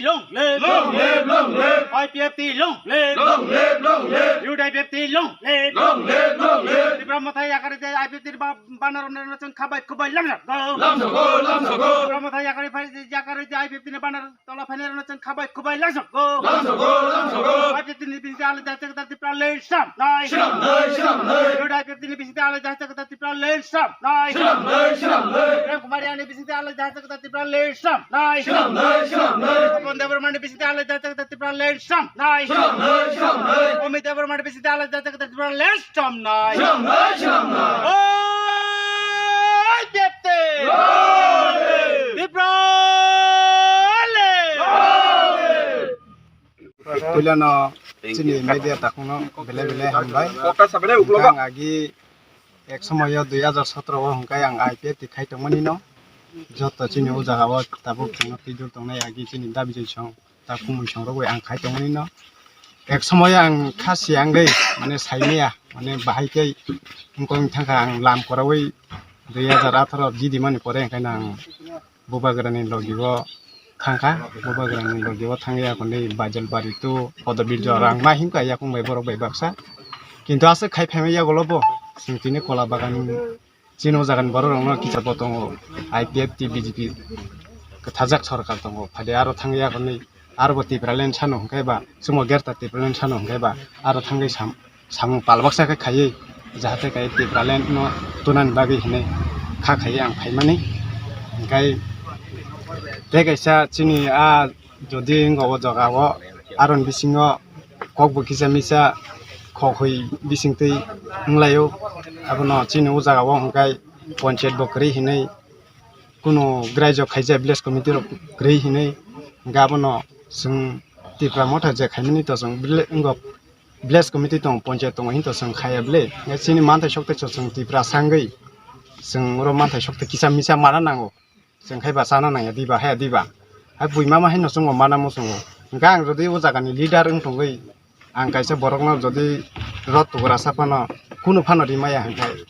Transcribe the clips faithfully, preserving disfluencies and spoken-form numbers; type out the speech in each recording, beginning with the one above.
Long live! Long live, long live! I P F T long live! Long live, long live! U D I P F T long live! Long live, long live! Tipra Motha yakarwi tei I P F T ni ba-, banner rwna chwng khabai kubai lamsok go! Lamsok go, lamsok go! Tipra Motha yakarwi phai, yakarwi tei I P F T ni banner tola phainai rwna chwng khabai kubai lamsok go! Lamsok go, lamsok go! I P F T ni bisingtwi alai jai chakda Tipra land swnamnai! Swnamnai, swnamnai! U D I P F T ni bisingtwi alai jai chakda Tipra land swnamnai! Swnamnai, swnamnai! Prem Kumar Reang ni bisingtwi alai jai chakda Tipra land swnamnai! Swnamnai, swnamnai! Pawan Debbarma ni bisingtwi alai jai chakda Tipra land swnamnai! Swnamnai, swnamnai! Amit Debbarma ni bisingtwi alai jai chakda Tipra land swnamnai! Swnamnai, swnamnai! Oi, Depte! Long live! Tipra land! Long live! Puilano chini media takhukno belai belai hambai. Ang agi ek somoyo dui hajar sotro o hwnkhe ang I P F T khai tongmani no. Joto chini o jaga o tabuk chwngno twijol tongnai agi chini dabi joi song ta kumui song rogwi ang khai tongmani no. Ek somoyo ang kha siyang dei, mane saimaya, mane bahai khe wngkong thangkha ang lam koraui dui hajar atharo jidi mani pore hwnkhe ang Bubagrani logi o thangkha, Bubagrani logi o thangya hwnwi Baijalbari to Podobirjo rang ma himkha yakung bai borok bai baksa. Kintu aswk khai phaima yagulo bo chwng tini Kola Bagan chini o jagani borok rokno kicha bo tongo, I P F T B J P kwthajak sorkar tongo, phade aro thangya hwnwi aro bo Tipraland sano hwnkhe ba, chwngbo Greater Tipraland sano hwnkhe ba, aro thangwi sam-, samung pal baksa khe khaiwi, jahate kai Tipraland no tunani bagwi hinwi kha khaiwi ang phaimani. Hwnkhe tei kaisa chini a jodi wngkha o jaga o, aroni bisingo kokbo kisa misa khok hoi bisingtwi wnglaio, abono chini o jaga o hwnkhe ponchayat bo kwrwi hinwi kunu graijok khaijak village committee rok kwrwi hinwi, hwnkhe abono chwng Tipra Motha je khaimani to chwng village, wngkha village committee tongo, ponchayat tongo, hinto chwng khaiya bwle. Hwnkhe chini manthai sokte chwng Tipra sangwi chwng oro manthai sokte kisa misa mana nango, chwng khai ba chana nangya diba, haya diba, hai bui mama haino chwngbo mana muchungo. Hwnkhe ang jodi o jagani leader wng tongwi, ang kaisa borokno jodi rot tugra sa phano kunu phano rimaya hwnkhe,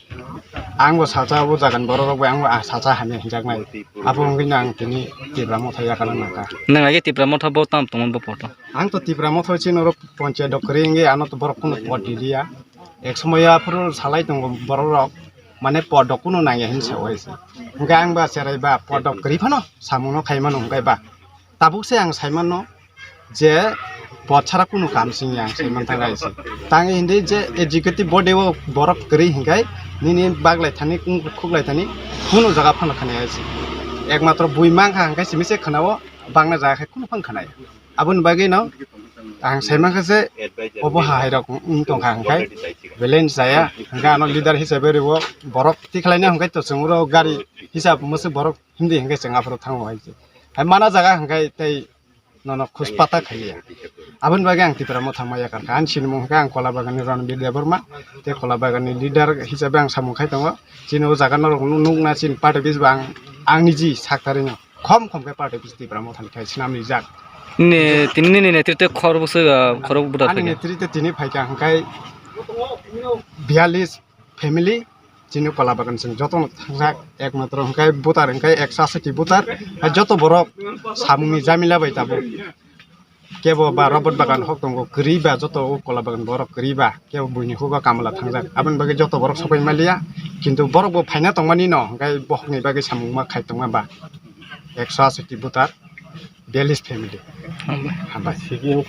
angbo salsa o jagani borok rok bai angbo ah salsa hamya hinjaknai. Abo wngwi no ang tini Tipra Motha yakana nangkha. Nwng agi Tipra Motha bo tam tongo bo poto? Ang to Tipra Motha chini oro ponchayat rok kwrwi wngwi ano to borok kunu pot riliya. Ek somoyo aphuru salai tongo borok rok, mane pot rok kunu nangya hinwi sa oi se. Hwnkhe ang ba cherai ba pot rok kwrwi phano samung no khai mano hwnkhe ba. Tabuk se ang sai mano je pot sara kunu kam sing ya ang sai man thang ai se. Tang hindi je executive body o borok kwrwi hinkai nini baglai thani kung khuklai thani kunu jaga phano khani ai se. Ekmatro bui mang kha hinkai simi se khana o bangna jaga khai kunu phang khana ya. Aboni bagwi no ang sai man kha je obo ha hai rok wng tong kha hinkai balance jaya hinkai ano leader hisabe rwo borok tikhlai na hinkai to chwng ro gari hisab mwswk borok hindi hinkai chwng aphuru thango hai se. Hai mana jaga hinkai tei nono khuspata khaiya. Aboni bagwi ang Tipra Motha ma yakar kha. Ani sinimung hwnkhe ang Kola Baganni Ranbir Debbarma, tei Kola Baganni leader hisabe ang samung khai tongo. Chini o jaga norok nuk-, nukna chini party office bo ang, ang niji saktarino khom khom khe party office Tipra Mothani khai swnam rijak. Ni, tini nini netrite khor bwswk, ah, khorok buda ani phaikha? Netrite tini phaikha hwnkhe biyalish family, chini Kola Bagan chwng jotono thangjak, ekmatro hwnkhe voter hwnkhe ekso aswk ti voter, hai joto borok samungni jamila bai tabuk kebo ba Robert Bagan hok tongo, kwrwi ba joto o Kola Bagan borok kwrwi ba, kebo buini hugo kamla thangjak, aboni bagwi joto borok sopai maliya, kintu borok bo phaina tongmani no, hwnkhe bohokni bagwi samung ma khai tongma ba ekso aswk ti voter, biyalish family. Hambai. Hambai.